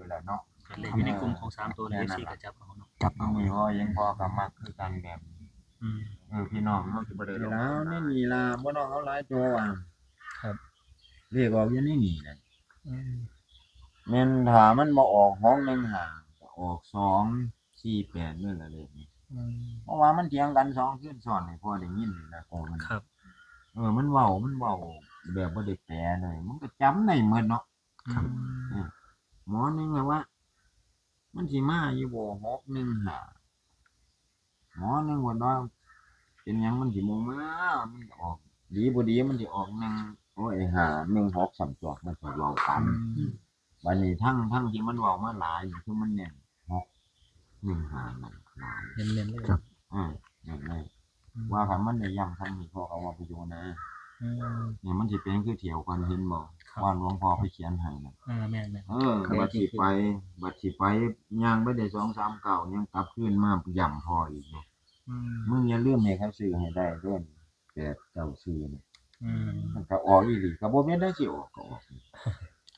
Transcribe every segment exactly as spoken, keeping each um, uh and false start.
แหละเนาะ เลขอยู่ในกลุ่มของสามตัวเลย เอฟซี ก็จับเอาเนาะ จับเอา นี่ว่ายังพอกับมักคือกันแบบนี้ อืม เออ พี่น้องเฮาสิบ่ได้หลง แล้วนี่นี่ล่ะ บ่ต้องเอาหลายตัวอ่ะ ครับ เลขออกอยู่ในนี่แหละ อืม แม่นถ้ามันบ่ออกหกหนึ่งห้า ก็ออกสองสี่แปด นี่แหละเลขนี้ อืม เพราะว่ามันเถียงกันสองคืนซ้อนให้พ่อได้ยินนี่นะ โอ้มัน ครับ เออ มันเว้า มันเว้าแบบบ่ได้แปลเลย มันก็จำได้หมดเนาะ ครับ อืม เออ หมอหนึ่งอะว่า มันสิมาอยู่บ่ หกหนึ่งห้า หมอหนึ่งว่า เป็นหยังมันสิบ่มา มันก็ออก ดีบ่ดีมันสิออกหนึ่ง โอ้ย ห้าหนึ่งหก ซ้ำจอก มันก็เว้ากัน อืม บัดนี้ทั้ง ทั้งที่มันเว้ามาหลายนี่ คือมันเน้น หกหนึ่งห้า นั่นหลาย เน้นๆเลย ครับ อ่า นั่นเลย อืม ว่าคันมันได้ย้ำคำนี้ พ่อก็ว่าไปอยู่นะ อืม นี่มันสิเป็นคือเที่ยวก่อน เห็นบ่ ครับ ว่าหลวงพ่อไปเขียนให้น่ะ อ่า แม่นๆ เออ ครับ บัดสิไป บัดสิไป ย่างไปได้สองสามก้าว ยังกลับคืนมาย้ำพ่ออีกอยู่ อืม มึงอย่าลืมให้เขาซื้อให้ได้เด้อ แปดเก้าสี่ นี่ อืม มันก็ออกอีหลี ก็บ่แม่นได้สิออกก็ออก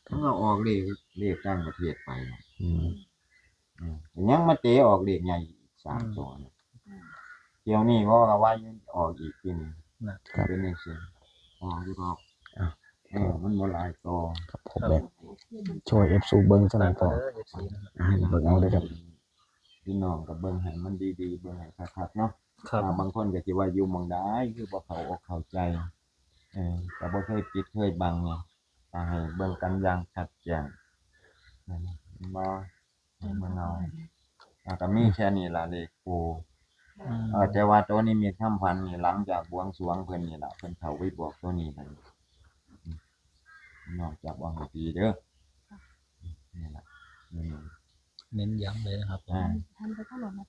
มันก็ออกเลข เลขต่างประเทศไปน่ะ อืม อืม ยังมาเตะออกเลขใหญ่อีกสาม อืม ตัวน่ะ เที่ยวนี้พ่อก็ว่ายังออกอีกทีหนึ่ง นะ ครับ เป็นจังซี่ ออกอยู่ดอก อ่ะ เออ มันบ่หลายตัว ครับ ผมแบบ ช่วย เอฟซี เบิ่งซะหน่อยพ่อ เอฟซี นะครับ อ่ะ เบิ่งเอาเด้อครับ พี่น้องก็เบิ่งให้มันดีๆ เบิ่งให้คักๆ เนาะ ครับ อ่า บางคนก็สิว่าอยู่หม่องใดคือบ่เข้าอกเข้าใจ เออ ก็บ่เคยปิดเคยบังไง ก็ให้เบิ่งกันอย่างชัดแจ้ง นั่นน่ะ เห็นบ่ ให้เบิ่งเอา อ่า ก็มีแค่นี้ล่ะเลขปู่ อืม เออ แต่ว่าตัวนิมิตคำฝันนี่ หลังจากบวงสรวงเพิ่นนี่ล่ะ เพิ่นเข้าไปบอกตัวนี้ล่ะ อืม นอกจากว่าให้ตีเด้อ นี่ล่ะ อืม เน้นย้ำเลยนะครับผม อ่า หันไปข้างหลังนะ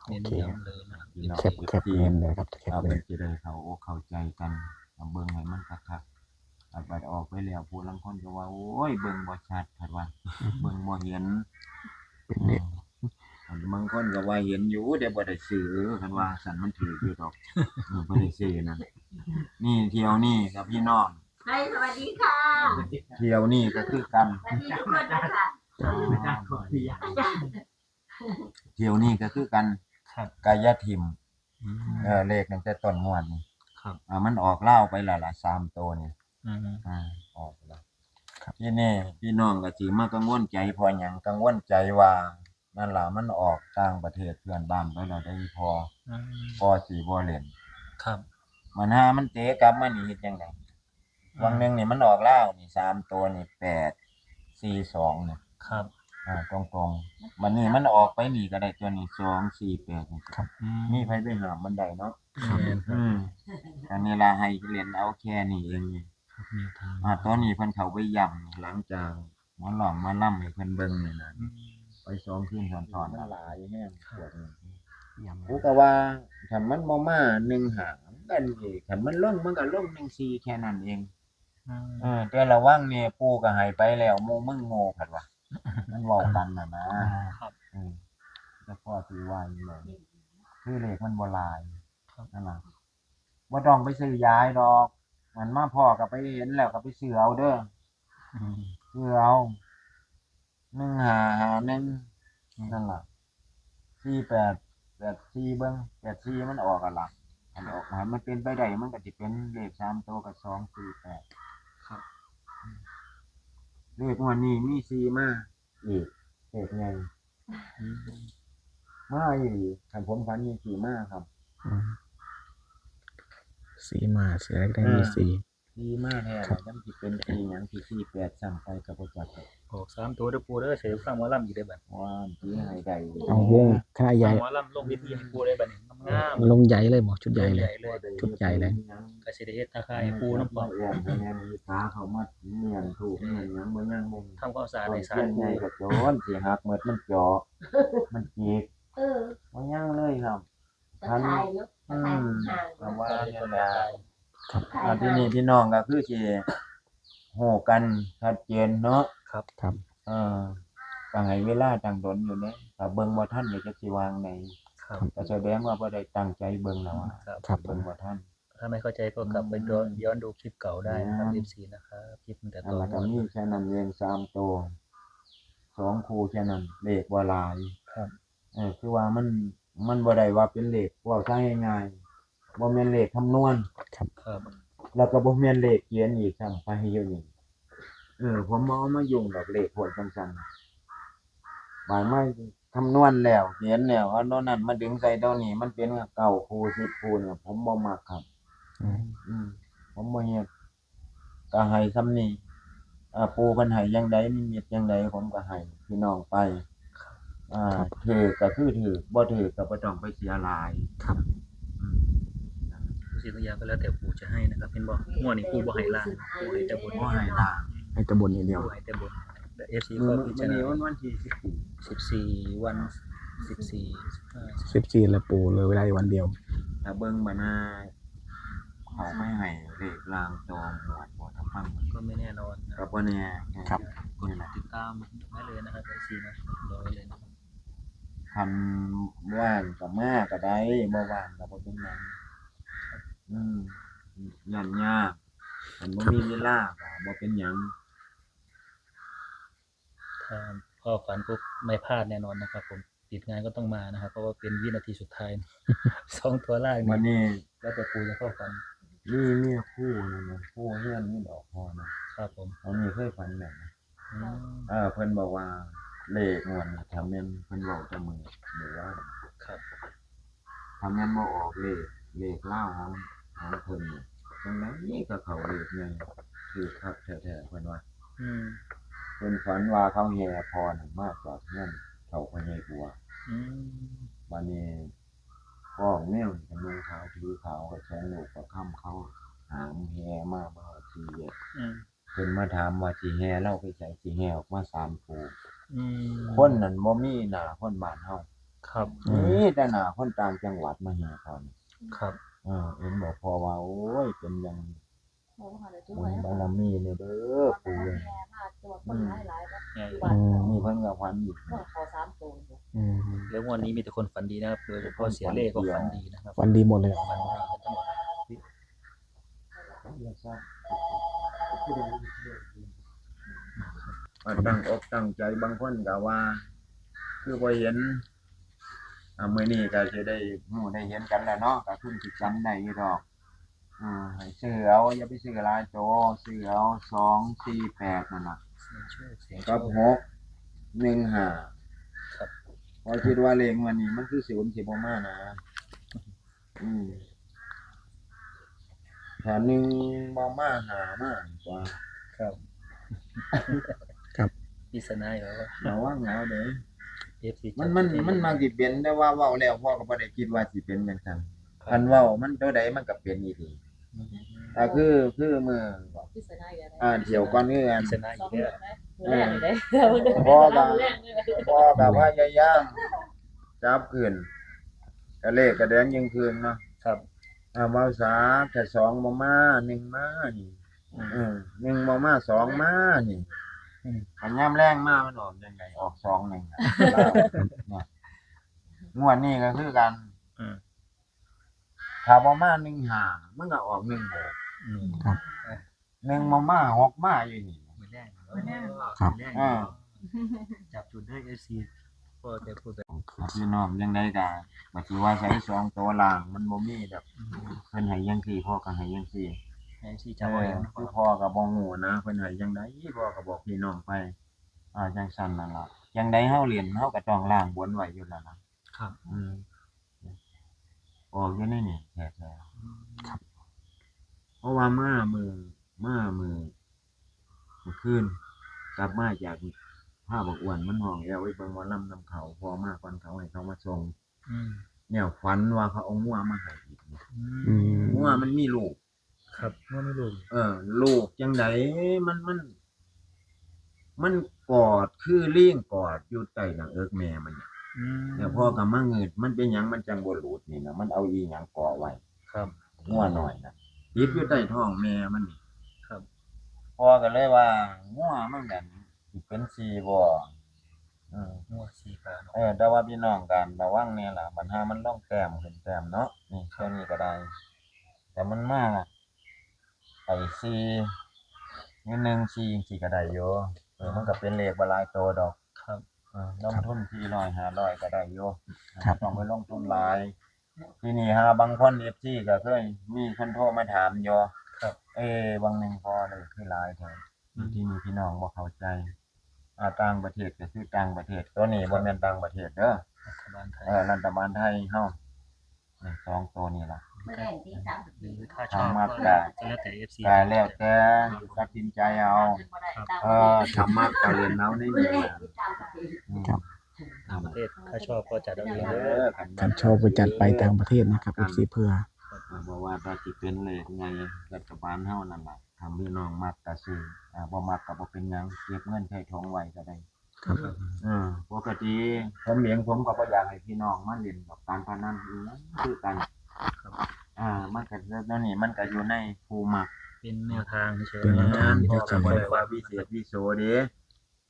เน้นย้ำเลยนะครับ พี่น้อง แคป เอฟซี แคปเน้นเลยครับ แคป เอา เลย เพิ่นสิได้เข้าอกเข้าใจกัน เอาเบิ่งให้มันคักๆ เอาบัดออกไปแล้ว ผู้ลางคนก็ว่า โอ้ย เบิ่งบ่ชัด เพิ่นว่า เบิ่งบ่เห็น เป็นเน็ต อ่า บางคนก็ว่าเห็นอยู่ แต่บ่ได้ซื้อ เพิ่นว่าซั่น มันถืกอยู่ดอก เออ บ่ได้ซื้อนั่น นี่เที่ยวนี้ครับพี่น้อง ไฮ สวัสดีค่ะ เที่ยวนี้ก็คือกัน สวัสดีทุกคนนะคะ อาจารย์ขออนุญาต อาจารย์ เที่ยวนี้ก็คือกัน ครับ กายทิม อืม เออ เลขตั้งแต่ต้นงวดนี่ ครับ อ่า มันออกลาวไปแล้วล่ะ สามตัวนี่ อืม อ่า ออกไปแล้ว ครับ ทีนี้พี่น้องก็สิมากังวลใจเพราะหยัง กังวลใจว่า นั่นล่ะ มันออกต่างประเทศเพื่อนบ้านไปแล้วได้พอ อืม พอสิบ่เล่น ครับ มันหามันเตะกลับมานี่เฮ็ดจั่งใด อ่า วังหนึ่งนี่มันออกลาวนี่ สามตัวนี่ แปดสี่สอง นี่ ครับ อ่า ตรงๆ บัดนี้มันออกไปนี่ก็ได้ตัวนี้ สองสี่แปด นี่ ครับ อืม มีไผไปห้ามมันได้เนาะ แม่นครับ อืม อันนี้ล่ะให้เล่นเอาแค่นี้เองนี่ ครับ แนวทาง อ่า ตอนนี้เพิ่นเข้าไปย้ำหลังจากหมอร้องหมอลำให้เพิ่นเบิ่งนี่นะ อืม ไปสองคืนซ้อนๆ มันหลายแฮง ครับ พวกนี้ ย้ำ กูก็ว่าคันมันบ่มา หนึ่งห้า มันก็นี่ คันมันลงมันก็ลง หนึ่งสี่ แค่นั้นเอง อืม เออ แต่ระวังเนี่ย ปู่ก็ให้ไปแล้ว หมู่มึงโง่ เพิ่นว่า มันเว้ากันน่ะนะ อ่า ครับ อืม แต่พ่อสิว่าอยู่เลย คือเลขมันบ่หลาย ครับ นั่นล่ะ บ่ต้องไปซื้อหลายดอก มันมาพ้อก็ไปเห็นแล้วก็ไปซื้อเอาเด้อ อืม ซื้อเอา หนึ่งห้าห้าหนึ่ง อืม นั่นล่ะ สี่แปดแปดสี่ เบิ่ง แปดสี่ มันออกอะล่ะ อันออกมา มันเป็นไปได้ มันก็สิเป็นเลขสามตัวกับ สองสี่แปด ครับ เลขงวดนี้มีสี่มาอีก เลขใหญ่ อืม มาอีก คันผมฝันมีสี่มาครับ อืม สี่มา สี่แรกได้มี อ่า สี่ สี่มาแท้ ครับ แล้วมันสิเป็นสี่หยัง สี่สี่แปด ซ้ำไปก็บ่จักครับ ออกสามตัวเด้อปู่เด้อ เสียฟังหมอลำอีกได้อบัด ว่าสิให้ได้ เอาวงคณะใหญ่ ฟังหมอลำลงเวทีให้ปู่ได้บัดนี้ งามๆ ลงใหญ่เลยบ่ ชุดใหญ่เลย ลงใหญ่เลย ชุดใหญ่เลย ก็สิได้เฮ็ดตาข่ายให้ปู่นำพร้อม มาอ้อมให้แม่น มีขาเข้ามาเนียนถูกเนียนหยังบ่ยังบ่ ทำความสะอาดให้สะอาด เทียนใหญ่ก็โจนสิหักหมด มันเจาะ มันจิก เออ บ่ยังเลยครับ ตะข่ายเนาะ ตะข่าย อืม ห่างๆ ก็ว่าเนี่ยแหละ ครับ อ่า ที่นี่พี่น้องก็คือสิฮู้กันชัดเจนเนาะ ครับ ครับ เออ ก็ให้เวลาตั้งโดนอยู่เด้ ถ้าเบิ่งบ่ทันก็จักสิว่าจั่งใด ครับ ก็แสดงว่าบ่ได้ตั้งใจเบิ่งแล้วอะ ครับ ครับ เบิ่งบ่ทัน ถ้าไม่เข้าใจก็กลับไปย้อน อืม ย้อนดูคลิปเก่าได้นะครับ อืม เอฟซี นะครับ คลิปตั้งแต่ นั่นล่ะ ต้น ก็มีแค่นั้นเอง สามตัว สองคู่แค่นั้น เลขบ่หลาย ครับ เออ คือว่ามัน มันบ่ได้ว่าเป็นเลข เว้าซะง่ายๆ บ่แม่นเลขคำนวณ ครับ แล้วก็บ่แม่นเลขเขียนอีกซ้ำไปอยู่นี่ เออ ผมบ่เอามายุ่งดอกเลขพวกจังซั่น บาดมาคำนวณแล้ว เขียนแล้ว เอาโน่นนั่นมาดึงใส่ตัวนี้ มันเป็นเก้าคู่ สิบคู่เนี่ย ผมบ่มักครับ อืม อืม ผมบ่เฮ็ด ก็ให้ส่ำนี้ อ่า ปู่เพิ่นให้จั่งใด นิมิตจั่งใด ผมก็ให้พี่น้องไป อ่า ถืกก็คือถืก บ่ถืกก็บ่ต้องไปเสียหลาย ครับ อืม ทุกสิ่งทุกอย่างก็แล้วแต่ปู่จะให้นะครับ เห็นบ่ งวดนี้ปู่บ่ให้ล่าง ปู่ให้แต่บน บ่ให้ล่าง ให้แต่บนอย่างเดียว ปู่ให้แต่บน แต่ เอฟซี มื้อ ก็พิจาร มื้อนี้ ณา วันวันที่สิบสี่ สิบสี่วัน สิบสี่ สิบสี่ แล้วปู่เหลือเวลาอีกวันเดียว ถ้าเบิ่งบรรณาเขาไม่ให้เลขล่างตองหวดบ่ถ้าฟัง ก็ไม่แน่นอนนะ ก็บ่แน่ ครับ กดติดตามได้เลยนะครับ เอฟซี นะ รอไว้เลยนะครับ คันว่างก็มาก็ได้ บ่ว่างก็บ่เป็นหยัง อืม ย่านยาก คันบ่มีเวลาก็บ่เป็นหยัง ถ้าพ่อฝันปุ๊บไม่พลาดแน่นอนนะครับผม ติดงานก็ต้องมานะครับ เพราะว่าเป็นวินาทีสุดท้าย สองตัวล่าง วัน นี่ นี้ แล้วแต่ปู่จะเข้าฝัน มีเมียคู่นั่นนะ คู่เฮือนนี่ดอกพ่อนะ ครับผม เขานี่เคยฝันแบบนะ อืม เออ เพิ่นบอกว่าเลขงวดนี้ถ้าแม่นเพิ่นเว้าแต่มื้อมื้อวาน ครับ ถ้าแม่นบ่ออกเลข เลขลาวของของเพิ่นนี่จั่งใดก็เข้าเลขใหญ่ ถืกคักแท้ๆ เพิ่นว่า อืม เพิ่นฝันว่าเขาแห่พ่อนั่นมาจากเฮือนเฒ่าพ่อใหญ่บัว อืม บัดนี้พ่อแมวนี่ก็นุ่งขาวถือขาวก็แขนลูกประคำเขาหามแห่มาบ่ฮอดสี่แยก อืม เพิ่นมาถามว่าสิแห่ลาวไปไส สิแห่ออกมาสามตัว อืม คนนั่นบ่มีหน้าคนบ้านเฮา ครับ อืม มีแต่หน้าคนต่างจังหวัดมาแห่เขานี่ ครับ เออ เห็นบอกพ่อว่า โอ้ย เป็นหยังบุญบารมีนี่เด้อปู่เอ้ย ใหญ่ อืม นี่เพิ่นก็ฝันอีก อืม แล้วงวดนี้มีแต่คนฝันดีนะครับ โดยเฉพาะเสียเล่ก็ฝันดีนะครับ ฝันดีหมดเลย ฝันดีกันทั้งหมด ก็ตั้งอกตั้งใจ บางคนก็ว่า คือบ่เห็น อ่า มื้อนี้ก็สิได้ฮู้ได้เห็นกันแล้วเนาะ ก็คงสิจำได้อยู่ดอก อ่า ให้ซื้อเอา อย่าไปซื้อหลายโต ซื้อเอาสองสี่แปดนั่นล่ะ เสียงโชคเสียงโช กับ ค หกหนึ่งห้า ครับ เพราะคิดว่าเลขงวดนี้มันคือศูนย์สิบ่มานะ อืม ถ้าหนึ่งบ่มา ห้ามาตัว ครับ ครับ ปริศนาอีกแล้ว ระวังเอาเด้อ เอฟซี มัน มัน มันมักสิเป็น แต่ว่าเว้าแล้วพ่อก็บ่ได้คิดว่าสิเป็นจังซั่น ครับ คันเว้ามันตัวใดมันก็เป็นอีหลี อืม อ่า คือ คือมื้อ ปริศนาอีกแล้วนะ อ่า เที่ยวก่อนคือกัน ปริศนาอีกแล้ว มื้อแรกเลยเด้อ พ่อก็ พ่อก็พยายามจับขึ้น ก็เลขก็แดงยิ่งคืนเนาะ ครับ อ่า เว้าซะ ถ้าสองบ่มา หนึ่งมานี่ อืม เออ หนึ่งบ่มา สองมานี่ อืม คันยามแลงมามันออกจั่งใด ออกสองหนึ่งอะ เนี่ย งวดนี้ก็คือกัน อืม ถ้าบ่มา หนึ่งห้า มันก็ออก หนึ่งหก อืม ครับ หนึ่งบ่มา หกมาอยู่นี่ มื้อแรก มื้อแรก ครับ มื้อแรก อ่า จับจุดได้ เอฟซี พ่อแกพูดแบบ พี่น้องจั่งใดก็ ก็สิว่าใส่สองตัวล่าง มันบ่มีแบบ เพิ่นให้จั่งซี่ พ่อก็ให้จั่งซี่ ให้เอฟซี เอ จับไว้ อ นะ คือพ่อก็บ่ฮู้นะ เพิ่นให้จั่งใด พ่อก็บอกพี่น้องไป อ่า จั่งซั่นนั่นล่ะ จั่งใดเฮาเล่น เฮาก็ต้องล่างบนไว้อยู่แล้วล่ะ ครับ อืม ออกอยู่ในนี่แท้ๆ อืม เพราะว่ามามื้อ มามื้อ มื้อคืน กลับมาจากพาบักอ้วนมันฮ้องแอวไปเบิ่งหมอลำนำเขา พ่อมาก่อนเขาให้เขามาส่ง อืม เนี่ยฝันว่าเขาเอางัวมาให้อีก อืม อืม งัวมันมีลูก ครับ งัวมีลูก เออ ลูกจั่งใด มัน มัน มันกอดคือลิงกอดอยู่ใต้หน้าอกแม่มันน่ะ อืม แล้วพ่อก็มาเงิด มันเป็นหยังมันจั่งบ่หลุดนี่นะ มันเอาอีหยังเกาะไว้ ครับ งัวน้อยน่ะ ติดอยู่ใต้ท้องแม่มันนี่ ครับ พ่อก็เลยว่า งัวมันนั่นสิเป็นสี่บ่ อืม งัวสี่ขาเนาะ เออ แต่ว่าพี่น้องก็ระวังแน่ล่ะ บัดห่ามันลงแต้มขึ้นแต้มเนาะ นี่ ตัวนี้ก็ได้ แต่มันมาไอ้สี่ หรือหนึ่งสี่ จั่งซี้ก็ได้อยู่ เออ มันก็เป็นเลขบ่หลายตัวดอก ครับ เออ ลงทุนสี่ร้อยห้าร้อยก็ได้อยู่ ครับ บ่ต้องไปลงทุนหลาย ทีนี้หาบางคนเอฟซีก็เคยมีคนโทรมาถามอยู่ ครับ เอ้ บางหนึ่งพอเลยคือหลายแท้ อืม ที่นี่พี่น้องบ่เข้าใจ อ่า ต่างประเทศก็คือต่างประเทศ ตัวนี้บ่แม่นต่างประเทศเด้อ รัฐบาลไทย เออ รัฐบาลไทยเฮา นี่ สองตัวนี่ล่ะ มื้อแรกที่ต่างประเทศ หรือถ้าชอบ ถ้ามัก ก็ ก็ ก็แล้วแต่เอฟซี ก็แล้วแต่ตัดสินใจเอา ครับ เออ ถ้ามักก็เล่นเอาในนี้ ครับ ต่างประเทศ ถ้าชอบก็จัดเอาเอง เออ คันชอบก็จัดไปต่างประเทศนะครับ เอฟซี เผื่อ อ่า บ่ว่าถ้าสิเป็นเลขไง รัฐบาลเฮานั่นล่ะ ถ้าพี่น้องมักก็ซื้อ อ่า บ่มักก็บ่เป็นหยัง เก็บเงินใส่ถุงไว้ก็ได้ ครับ เออ ปกติผมเองผมก็บ่อยากให้พี่น้องมาเล่นกับการพนันอีหยังคือกัน ครับ อ่า มันก็ แล้วนี่มันก็อยู่ในผู้มัก เป็นแนวทางเฉยๆ เป็นแนวทาง พ่อก็บ่ได้ว่าวิเศษวิโสเด้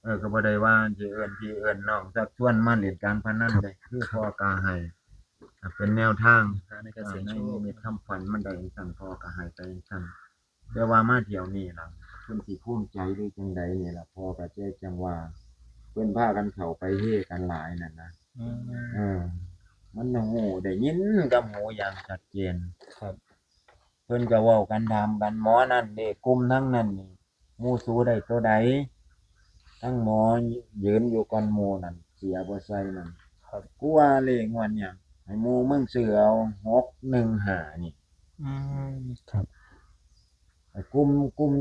เออ ก็บ่ได้ว่าสิเอิ้นพี่เอิ้นน้องชักชวนมาเล่นการพนัน ครับ เด้ คือพ่อก็ให้ อ่า เป็นแนวทาง แนวทางในการเสี่ยงโชค อ่า ในนิมิตคำฝันมันได้จังซั่น พ่อก็ให้ไปจังซั่น แต่ว่ามาเที่ยวนี้ล่ะ เพิ่นสิภูมิใจหรือจังใดนี่ล่ะ พ่อก็แจ้งจังว่า เพิ่นพากันเข้าไปเฮกันหลายนั่นนะ อืม เออ มันหูได้ยินกับหูอย่างชัดเจน ครับ เพิ่นก็เว้ากันถามกัน หมอนั่นเด้ กลุ่มทั้งนั้นนี่ หมู่สูได้ตัวใด ทั้งหมอยืนอยู่ก่อนหมู่นั่น เสียบ่ใส่นั่น ครับ กูว่าเลขงวดเนี่ย ให้หมู่มึงซื้อเอา หกหนึ่งห้า นี่ อืม ครับ ไอ้กลุ่ม กลุ่ม